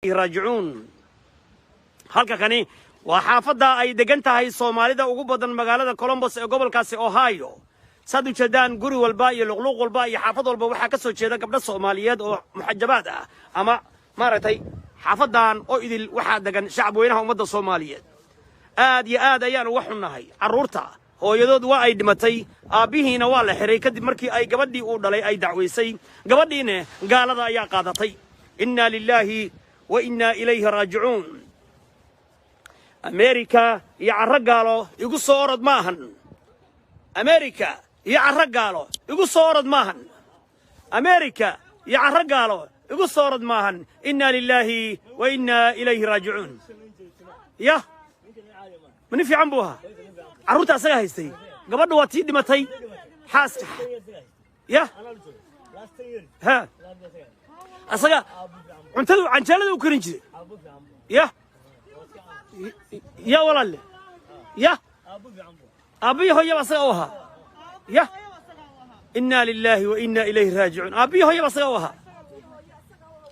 Raajicuun. Halka kani waa xaafadda ay degan tahay Soomaalida ugu badan magaalada Columbus ee gobolkaasi Ohio. Saad ujeedaan, guri walba iyo luqluuq walba iyo xaafad walba waxaa ka soo jeeda gabdho Soomaaliyeed oo muxajabaad ah ama maaragtay. Xaafadan oo idil waxaa degan shacab weynaha ummadda Soomaaliyeed. Aad iyo aad ayaan uga xunnahay carruurta. Hooyadood waa ay dhimatay, aabbihiina waa la xiray kadib markii ay gabadhii uu dhalay ay dacwaysay. Gabadhiina gaalada ayaa qaadatay. Inna lilaahi wa innaa ilayhi raajicuun. Amerika iyo carro gaalo igu soo orod maahan. Amerika iyo carro gaalo igu soo orod maahan. Amerika iyo carro gaalo igu soo orod maahan. Inna lilaahi wa innaa ilayhi raajicuun. Yah, ma nin fiican buu ahaa? Carruurta asaga haystay. Gabadha waa tii dhimatay, xaaska. Yah, ha, asaga cuntadu canjeelada u karin jiray. Yah, ya walaalle, yah, aabbiyi hooyaba asaga u ahaa. Yah, inna lilaahi wa inna ilayhi raajicuun. Aabbiyi hooyaba asaga u ahaa.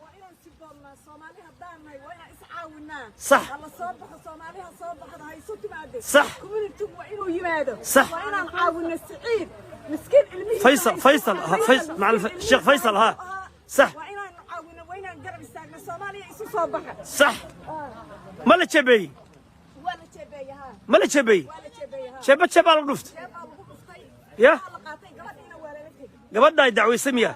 Waa inaan siboolnaa. Soomaali haddaan nahay, waa inaan iscaawinaa. Hala soo baxo, Soomaaliha soo baxdo, ha isu timaade. Communitygu waa inuu yimaado. Waa inaan caawino Siciid miskiin ilmihiisa. Faysal, Faysal, ha, Sheekh Faysal, ha. Waa inaan caawino, waa inaan garab istaagno. Soomaaliya isu soo baxa. Sax. Ma la jebeeyey? Waa la jeebeeye, ha. Ma la jebeeyey? Waa la jeebeeye, ha. Jeeba jeebaa lagu dhuftay. Jeebaa lagu dhuftay. Yah. Waa la qaatay, gabadhiina waa lala tegey. Gabadha ay dacwaysay miya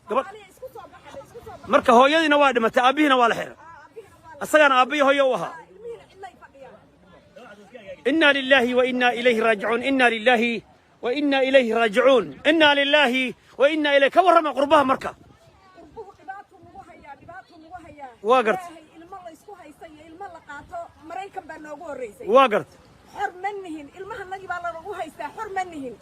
gabadh? Soomaaliya isku soo baxa, isku soo baxa. Marka hooyadiina waa dhimatay, aabbihiina waa la xiray. Aabbihiina waa la Asagaana aabbihi hooyo u ahaa. Ilmihiina cidlay fadhiyaan. Inna lilaahi wa inna ilayhi raajicuun. Inna lilaahi wa inna ilayhi raajicuun. Inna lilaahi wa inna ilayhi. Ka warrama qurbaha marka. Qurbuhu dhibaatuu nagu hayaa, dhibaatuu nagu hayaa. Waa gartay. Ilaahay, ilmo laysku haysta iyo ilmo la qaato Maraykan baa noogu horraysay. Waa gartay. Xor ma nihin, ilmahanagii baa lanagu haystaa. Xor ma nihin.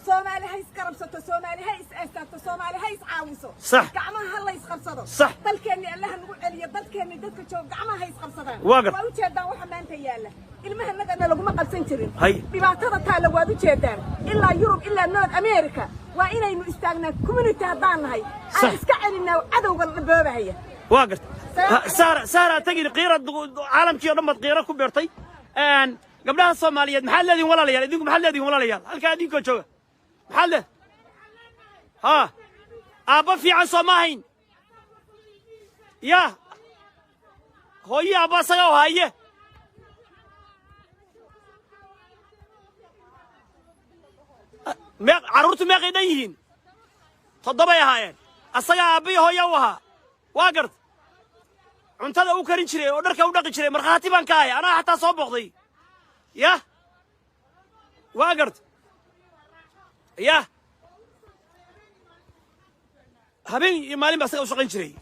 Soomaali ha isgarabsato, Soomaali ha is aastaagto, Soomaali ha is caawiso. Gacmaha ha la isqabsado. Dalkeenni Allaha nagu celiyo. Dalkeenni dadka jooga gacmaha ha isqabsadaan. Waa gartay. Waa ujeedaan waxa maanta yaalla. Ilmahanagana laguma qabsan jirin. Dhibaatada taalla waad ujeedaan, ilaa Yurub, ilaa North America. Waa inaynu istaagnaa community haddaan nahay, aan iska celinaa cadowga la boobahaya. Waa gartay. Sahra, Sahra, tagin qiira. Caalamkii oo dhan baad qiiro ku beertay. Gabdhaha Soomaaliyeed maxaad leedihin, walaalayaal? Idinku maxaad leedihin, walaalayaal? Halkaa idinkoo jooga maxaad le ha? Aabba fiican soo ma ahayn? Ya, hooyi aabba asaga oo haye. Meeq carruurtu meeqay dhan yihiin? Toddobay ahaayeen. Asagaa aabbiyi hooya u ahaa. Waa garta. Cuntada u karin jiray oo dharka u dhaqi jiray, markhaati baan ka ahay, anaa xataa soo booqday. Yah, waa garta. Yah, habeen iyo maalin ba asaga u shaqayn jiray.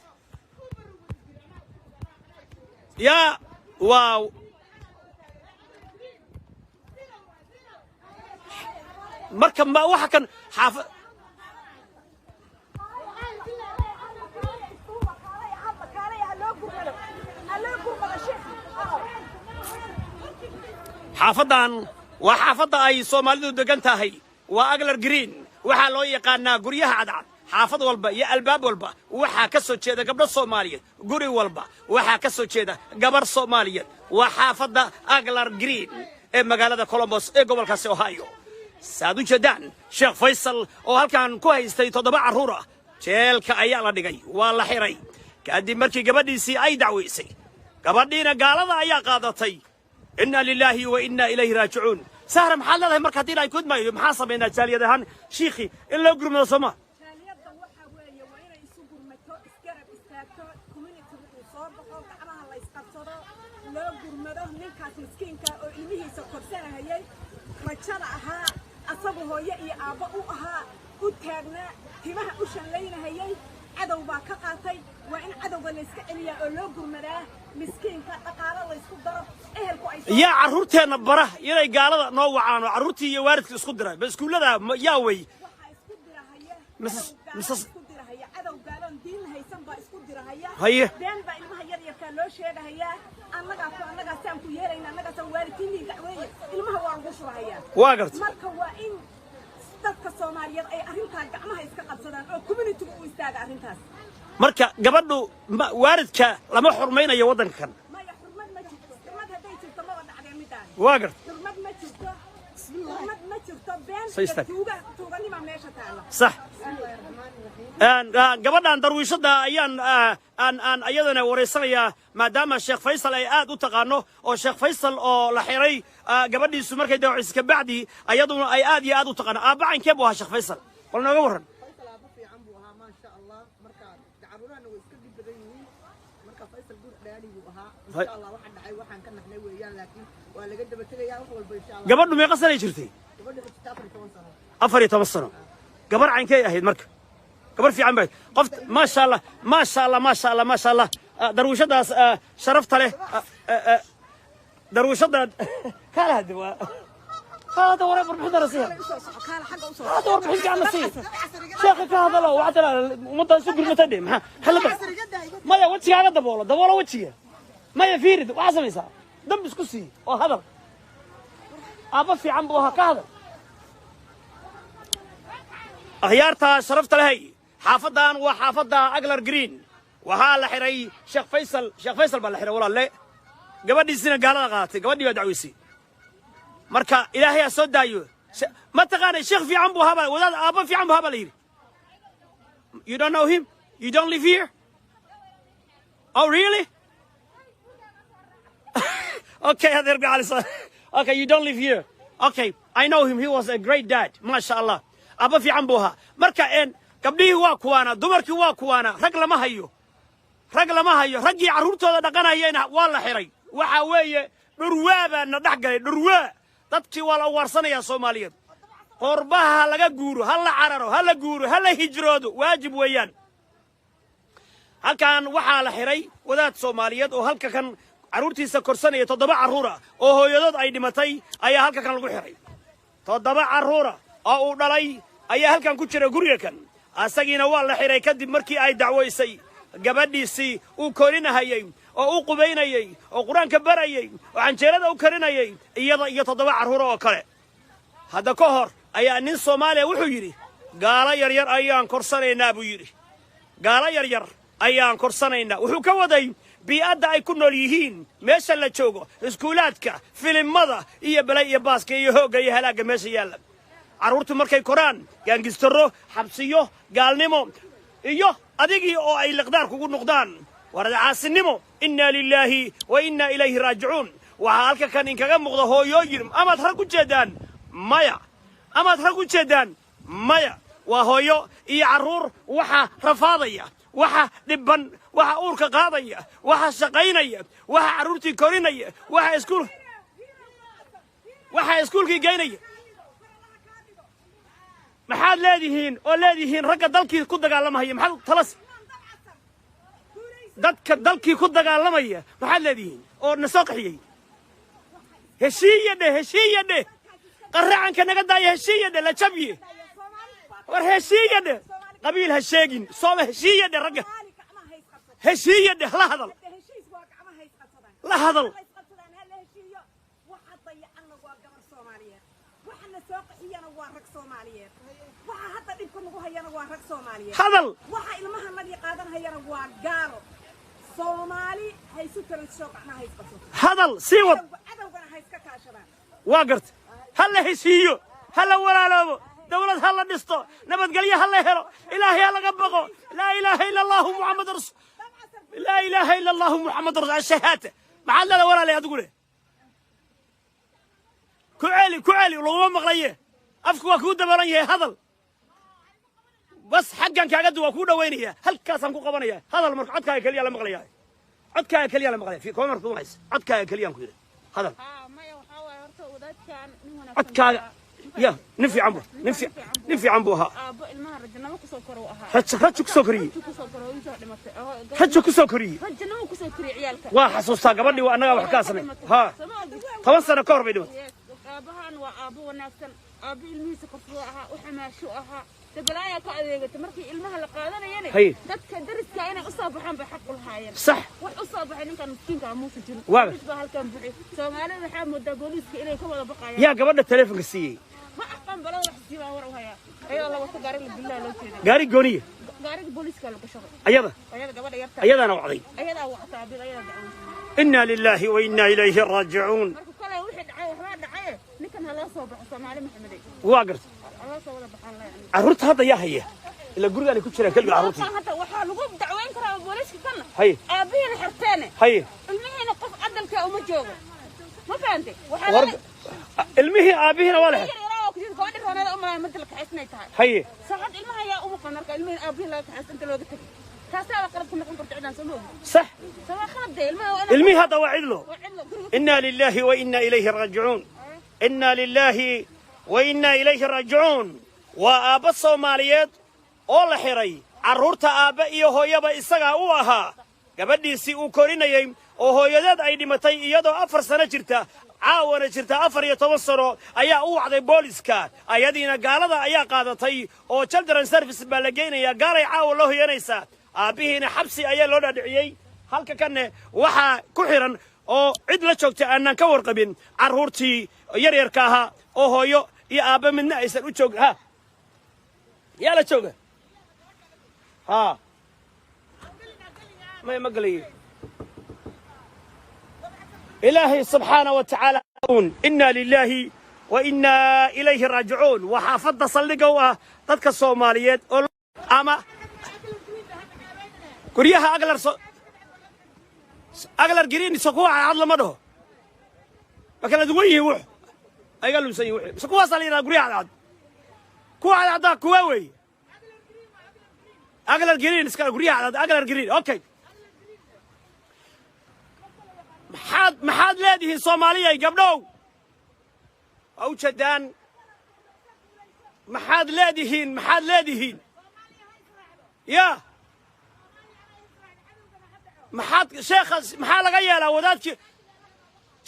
Yaa, waaw. Marka ma waxa kan xaafa Xaafaddan waa xaafadda ay Soomaalidu degan tahay, waa Aglar Green. Waxaa loo yaqaanaa guryaha cadcad. Xaafad walba iyo albaab walba waxaa ka soo jeeda gabdho Soomaaliyeed. Guri walba waxaa ka soo jeeda gabar Soomaaliyeed. Waa xaafadda Aglar Green ee magaalada Columbus ee gobolkaasi Ohio. Saad u jeedaan, Sheekh Faysal oo halkan ku haystay toddoba carruur ah, jeelka ayaa la dhigay, waa la xiray kadib markii gabadhiisii ay dacwaysay. Gabadhiina gaalada ayaa qaadatay. Inna lilaahi wa inna ilayhi raajicuun. Sahra, maxaad leedahay marka haddii ay kudmayo? Maxaa samaynaa jaaliyad ahaan? Shiikhi in loo gurmado sooma? Jaaliyadda waxa weeye waa inay isu gurmato, isgarab istaagto, community uu soo baxo, gacmaha la isqabsado, loo gurmado ninkaas miskiinka oo ilmihiisa korsanahayay, rajada ahaa, asagu hooyo iyo aabbo u ahaa, u taagnaa, timaha u shanlaynahayay. Cadow baa ka qaatay. Waa in cadowga layska celiyaa oo loo gurmadaa miskiinka, dhaqaalo laysku daro, ehelku ay soo Yaa carruurteenna bara inay gaalada noo wacaan oo carruurtii iyo waalidka isku dira ba iskuullada yaa wey? Waxaa isku dirahaya cadow gaalo. Isku dirahaya cadow gaaloon diin haysan baa isku dirahaya. Been baa ilmaha yar yarkaa loo sheegahayaa. Annagaa ku annagaasaan ku yeelayna, annagaasaan waalidkiinii dacweeye, ilmaha waa lagu shubahayaa. Waa garta. Marka waa in dadka Soomaaliyeed ay arrintaa gacmaha iska qabsadaan oo communitygu u istaaga arrintaas. Marka gabadhu waalidka lama xurmaynayo waddanka kan. Maya, xurmad ma jirto. Xurmad hadday jirto, maba dhacdeen midaan. Waa garta. Xurmad ma jirto, xurmad ma jirto, been Soo iyo istaag. Tuuga, tuuganima meesha taalla. Sax. Gabadhan darwiishada ayaan aan ayadana wareysanayaa, maadaama Sheekh Faysal ay aad u taqaano, oo Sheekh Faysal oo la xiray gabadhiisu markay dawciis ka bacdi, ayaduna ay aad iyo aad u taqaano. Aabbacankee buu ahaa Sheekh Faysal? Bal nooga warran. Faysal aabbo fiican buu ahaa, maasha Allah. Marka caruurahana way iska dhib badan yihiin. Marka Faysal gur dhaali buu ahaa, insha Allah. Waxa dhacay waxaan ka naxnay weeyaan, laakiin waa laga daba tegayaa wax walba, insha Allah. Gabadhu meeqa sanay jirtay? Gabadha waxay jirtaa 14 sano. 14 sano. Gabar caynkay ahayd? Marka gabar fiican bay qof, maasha Allah, maasha Allah, maasha Allah, maasha Allah. Darwiishadaas sharafta leh, darwiishada kaala hadde waa هذا ورا warbixinta la siiya. Usoo soco, kaala xagga usoo. هذا warbixin fiican la siiya. Sheekha ka hadalo, waxaa tira ummadda isu gurmata dhe. Maxaa halaba? Maya, wejigaaga daboolo, daboolo wejiga. Maya, fiirid, waxaa samaysaa dambi isku sii oo hadal. Aabba fiican buu ahaa, ka hadal. Akhyaarta sharafta lehay, xaafadan waa xaafadda Aglar Green. Waxaa la xiray Sheekh Faysal. Sheekh Faysal baa la xiray, walaalle. Gabadhiisina gaalada qaadatay, gabadhii baa dacweysay. Marka Ilaahay ha soo daayo. Ma taqaanay? Sheekh fiican buu ahaa, wadaad aabba fiican buu ahaa baa la yidhi. You don't know him? You don't live here? Oh, really? Okay, adeer gacali. Okay, you don't live here. Okay, I know him. He was a great dad, masha Allah. Aabba fiican buu ahaa. Marka gabdhihii waa kuwaana, dumarkii waa kuwaana, rag lama hayo, rag lama hayo. Raggii carruurtooda dhaqanayena waa la xiray. Waxa weeye dhurwaa baa na dhex galay, dhurwaa. Dadkii waa la uwaarsanayaa Soomaaliyeed. Qorbaha ha laga guuro, ha la cararo, ha la guuro, ha la hijroodo, waajib weeyaan. Halkan waxaa la xiray wadaad Soomaaliyeed oo halka kan carruurtiisa korsanaya. Toddoba carruura oo hooyadood ay dhimatay ayaa halka kan lagu xiray. Toddoba carruura oo uu dhalay ayaa halkan ku jira guriga kan. Asagiina waa la xiray kadib markii ay dacwaysay gabadhiisii uu korinahayey oo u qubaynayey oo Qur-aanka barayey oo canjeerada u karinayay, iyada iyo toddoba carruura oo kale. Hadda ka hor ayaa nin Soomaaliya wuxuu yidhi, "Gaalo yaryar ayaan korsanaynaa," buu yidhi. "Gaalo yaryar ayaan korsanaynaa." Wuxuu ka waday bii'adda ay ku nool yihiin, meesha la joogo, iskuulaadka, filimada iyo balay iyo baaska iyo hoogga iyo halaagga meesha yaalla. Carruurtu markay koraan, gangster-o, xabsiyo, gaalnimo iyo adigii oo ay liqdaar kugu noqdaan, waradcaasinimo. Inna lilaahi wa inna ilayhi raajicuun. Waxaa halka kan inkaga muuqda hooyooyin. Amaad rag u jeedaan? Maya. Amaad rag u jeedaan? Maya. Waa hooyo iyo carruur waxa rafaadaya, waxa dhibban, waxa uurka qaadaya, waxa shaqaynaya, waxa carruurtii korinaya, waxa iskuulkii geynaya. Maxaad leedihiin oo leedihiin ragga dalkii ku dagaalamaya? Maxaad talas dadka dalkii ku dagaalamaya? Maxaad leedihiin oo na soo qaxiyey? Heshiiya dheh, heshiiya dheh, qaracanka naga daaya, heshiiya dheh, la jabye. War heshiiya dheh, qabiil ha sheegin. Sooma heshiiya dheh, ragga heshiiya dheh, la hadal, la hadal. Isqabsadaan, ha la heshiiyo. Waxa dayacanna waa gabar Soomaaliyeed, waxa na soo qaxiyana waa rag Soomaaliyeed, waxa hadda dhibka nagu hayana waa rag Soomaaliyeed. Hadal. Waxa ilmaha nagii qaadanhayana waa gaalo. Soomaali ha isu tarantisho, gacmaha ha isqabsato. Hadal sii wad. Cadowgana ha iska kaashadaan. Waa garta. Ha la heshiiyo, ha la walaaloobo, dowlad ha la dhisto, nabadgelyo ha la helo, Ilaahay ha laga baqo. Laa ilaaha ila Allahu Muxammad rasul, laa ilaaha ila Allahu Muxammad rasul. Ashahaata. Maxaad leeda, walaalay? Adigu leh ku celi, ku celi, laguma maqlaye. Afku waa kuu daboolan yahay. Hadal bas, xaggan kaaga du waa kuu dhawaynaya, halkaasaan ku qabanaya. Hadal marka, codkaaga keliya la maqlaya, codkaaga keliya la maqlaya. Komarka kuma haysa, codkaaga keliyaan ku yidhi, hadal. Haa, maya, waxaa waaye horta wadaadkan nin wanaagsan Codkaaga. buu ahaa. Ya, nin fiican bu nin fiican buu ahaa. Aabbo ilmaha rajanimo kusoo koro uu ahaa. Rajo, rajo kusoo koriyey. Rajo kusoo koro, intuu dhimatay. Rajo kusoo koriyey. Rajanimo kusoo koriyey ciyaalka. Waa xasuustaa gabadhii, waa annagaa wax ka asnay ha. Soo ma ogid? 10 sano ka hor bay dhimatay. Yes, aabahan waa aabbo wanaagsan, aabbo ilmihiisa korsado ahaa, u xamaasho ahaa. Dabalaayaa ka adeegatay markii ilmaha la qaadanayana. Dadka dariska inay usoo baxaan bay xaq u lahaayeen. Wax u soo baxay ninkan miskiinka ah muusa jirin. Booliis baa halkan buxi. Soomaalida waxaa moodaa booliiska inay ka wada baqayaan. Yaa gabadha taleefonka siiyey? Ma aqaan, balada wax sii baan war u hayaa, ayadoo la wato gaari la billaha loo jeeday. Gaari gooniya. Gaariga booliiska lagu shaqo. Ayada? Ayada, gabadha yarta. Ayadaana wacday? Ayadaa wacta aabihiid, ayadaa dacweysay. Inna lillahi wa inna ilayhi raajicuun. Marka kale wixii dhacay waxbaa dhacay, ninkan ha loo soo baxo, Soomaali Maxamedey. Waa gartay. Ha loo soo wada baxaan la yani. Carruurta hadda yaa haya? Ilaa gurigaanay ku jiraan keligood carruurtii. Halkan hadda waxaa lagu dacweyn karaa oo booliiska kana aabihiina xirteene, ilmihiina qof cadalka uma joogo, ma fahantay? Waxaa War, ilmihii aabbihiina waa la yar yaraa oo ku jirta gabadhi rooneeda u malaya madda la kaxaysnay tahay. Saacad ilmaha ayaa u maqan. Marka ilmihiin aabihii laga kaxaysta inta looga tegay, taasaaba qalad ku noqon karta cidaan, soo ma ogi? Sax. Sabaa qalad dee ilmaha waa Ilmihii hadda waa cidlo. Waa cidlo guriga. Inna lillahi wa inna ilayhi raajicuun, inna lillahi wa inna ilayhi raajicuun. Waa aabba Soomaaliyeed oo la xiray. Carruurta aabbe iyo hooyaba isagaa u ahaa. Gabadhiisii uu korinayey oo hooyadeed ay dhimatay iyadoo 4 sano jirta, caawana jirta 14 sano, ayaa u wacday booliska. Ayadiina gaalada ayaa qaadatay oo children service baa la geynayaa, gaalay caawa loo hoyanaysaa. Aabbihiina xabsi ayaa loo dhaadhiciyey. Halka kanne waxaa ku xiran oo cid la joogta aanaan ka warqabin carruurtii yaryarka ahaa oo hooyo iyo aabbe midna aysan u joog. Ha, yaa la jooga? Ha, may ma gelayo. Ilaahay subxaana wa tacaala. Inna lillahi wa inna ilayhi raajicuun. Waa xaafadda saldhigga u ah dadka Soomaaliyeed oo ama guryaha Aglar Aglar Green. So kuwa cadcad lama dhaho, ma kala duwan yihiin? Wux ayga lumsan yihin wixii. Mise kuwaasaa la yidhaha guryaha cadcad? Kuwa cadcaddaa kuwa weeye Aglar Green iska guryaha cadcad, Aglar Green. Okay, maxaad leedihiin, Soomaaliyay gabdhow? Waa u jeedaan. Maxaad leedihiin? Maxaad leedihiin? Ya, maxaad sheekha maxaa laga yeelaa? Wadaadkii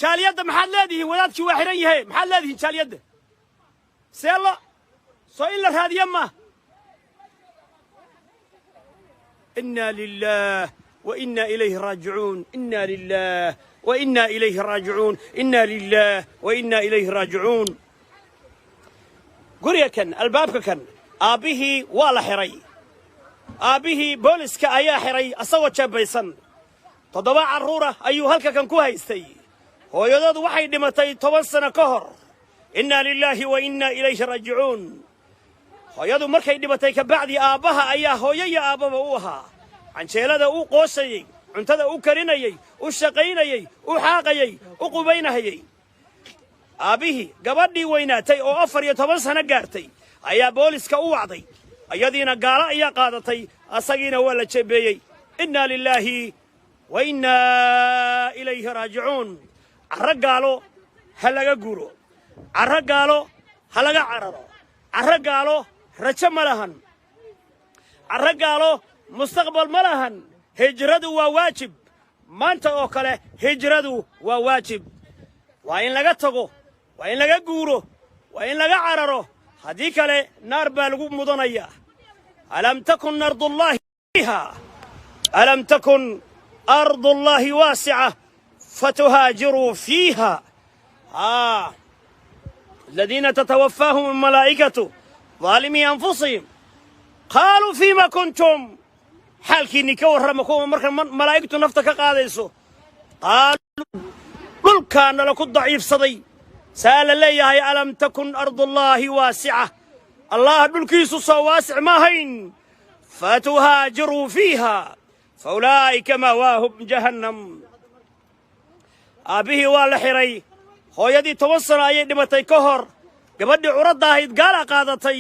jaaliyadda maxaad leedihiin? Wadaadkii waa xihan yahay. Maxaad leedihiin jaaliyadda? See lo soo in la raadiyo ma? Inna lilah wa inna ilayhi raajicuun, inna lilah wa inna ilayhi raajicuun, inna lilah wa inna ilayhi raajicuun. Guriga kan, albaabka kan, aabbihii waa la xiray. Aabbihii booliska ayaa xiray asagoo jeebaysan. Toddoba carruura ayuu halka kan ku haystay. Hooyadoodu waxay dhimatay 10 sano ka hor. Inna lilaahi wa inna ilayhi raajicuun. Hooyadu markay dhimatay kabacdi, aabbaha ayaa hooyo iyo aabbaba u ahaa. Canjeelada u qooshayey, cuntada u karinayey, u shaqaynayey, u xaaqayey, u qubaynahayey. Aabbihii gabadhii weynaatay oo 14 sano gaartay ayaa booliska u wacday. Iyadiina gaalo ayaa qaadatay, asagiina waa la jebeeyey. Inna lilaahi wa innaa ilayhi raajicuun. Carro gaalo ha laga guuro, carro gaalo ha laga cararo. Carro gaalo rajo ma lahan, carro gaalo mustaqbal ma lahan. Hijradu waa waajib. Maanta oo kale hijradu waa waajib. Waa in laga tago, waa in laga guuro, waa in laga cararo. Haddii kale naar baa lagu mudanayaa. Alam takun ardullaahi fiiha, alam takun ardullaahi waasica fatuhaajiruu fiiha. الذين تتوفاهم الملائكة ظالمي أنفسهم قالوا فيما كنتم. Xaalkiinni ka warrama, kuwa marka malaa'igtu nafta ka qaadayso. Qaaluu dhulkaana laku daciifsaday. Saa la leeyahay: alam takun ardullaahi waasica? Allah dhulkiisu soo waasic ma ahayn fatuhaajiruu fiiha? Faulaa'ika maawaahum jahannam. Aabbihii waa la xiray. Hooyadii 10 sano ayay dhimatay ka hor. Gabadhii curadda ahayd gaala qaadatay.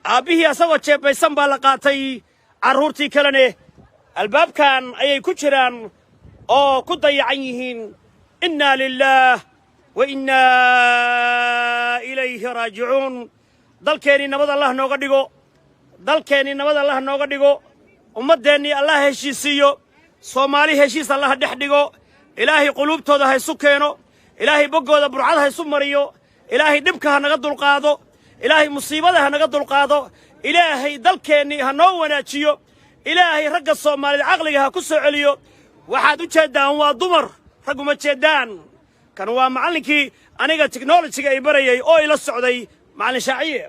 Aabbihii asagoo jeebaysan baa la qaatay. Carruurtii kalene albaabkan ayay ku jiraan oo ku dayacan yihiin. Innaa lilaah wa innaa ilayhi raajicuun. Dalkeennii nabad Allah nooga dhigo, dalkeennii nabad Allah nooga dhigo. Ummaddeennii Allah heshiisiiyo. Soomaali heshiis Allah dhex dhigo. Ilaahay quluubtooda ha isu keeno. Ilaahay boggooda burcad ha isu mariyo. Ilaahay dhibka ha naga dulqaado. Ilaahay musiibada ha naga dulqaado. Ilaahay dalkeennii ha noo wanaajiyo. Ilaahay ragga Soomaalida caqliga ha ku soo celiyo. Waxaad u jeeddaan waa dumar, ragguma jeeddaan. Kan waa macallinkii aniga technologyga ay barayay oo ila socday, macallin Shaaciye.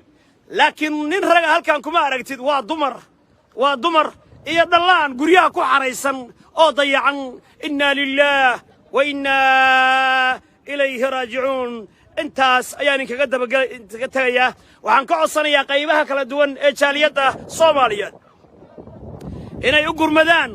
Laakiin nin raga halkan kuma aragtid, waa dumar. Waa dumar iyo dhallaan guryaha ku xaraysan oo dayacan. Innaa lilaah wa innaa ilayhi raajicuun. Intaas ayaan inkaga dabagala tegayaa. Waxaan ka codsanayaa qaybaha kala duwan ee jaaliyadda Soomaaliyeed inay u gurmadaan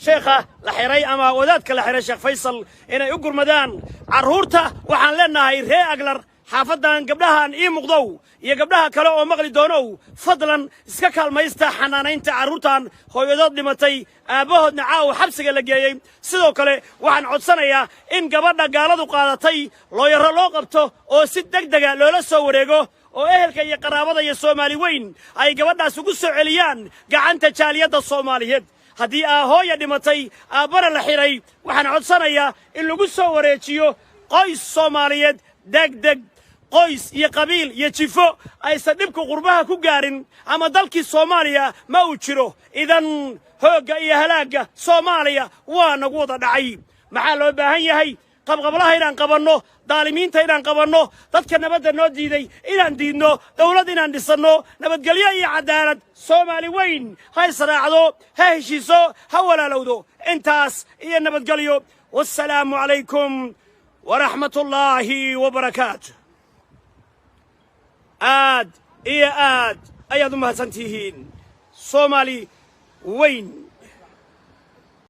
sheekha la xiray ama wadaadka la xiray, Sheekh Faysal, inay u gurmadaan carruurta. Waxaan leenahay ree Aglar, xaafaddan gabdhahan ii muuqdow iyo gabdhaha kale oo maqli doonow, fadlan iska kaalmaysta xanaanaynta carruurtan hooyadood dhimatay, aabbahoodna caawa xabsiga la geeyey. Sidoo kale waxaan codsanayaa in gabadha gaaladu qaadatay looyaro loo qabto oo si deg dega loola soo wareego, oo ehelka iyo qaraabada iyo Soomaali weyn ay gabadhaas ugu soo celiyaan gacanta jaaliyadda Soomaaliyeed. Haddii aa hooya dhimatay, aabbana la xidhay, waxaan codsanayaa in lagu soo wareejiyo qoys Soomaaliyeed deg deg, qoys iyo qabiil iyo jifo aysan dhibka qurbaha ku gaarin ama dalkii Soomaaliya ma uu jiro. Idan hoogga iyo halaagga Soomaaliya waa nagu wada dhacay. Maxaa loo baahan yahay? Qabqablaha inaan qabanno, daalimiinta inaan qabanno, dadka nabadda noo diiday inaan diidno, dawlad inaan dhisanno, nabadgelyo iyo cadaalad. Soomaali weyn ha israacdo, ha heshiiso, ha walaalowdo. Intaas iyo nabadgelyo. Wassalaamu calaykum waraxmatullaahi wabarakaatu. Aad iyo aad ayaad u mahadsan tihiin, Soomaali weyn.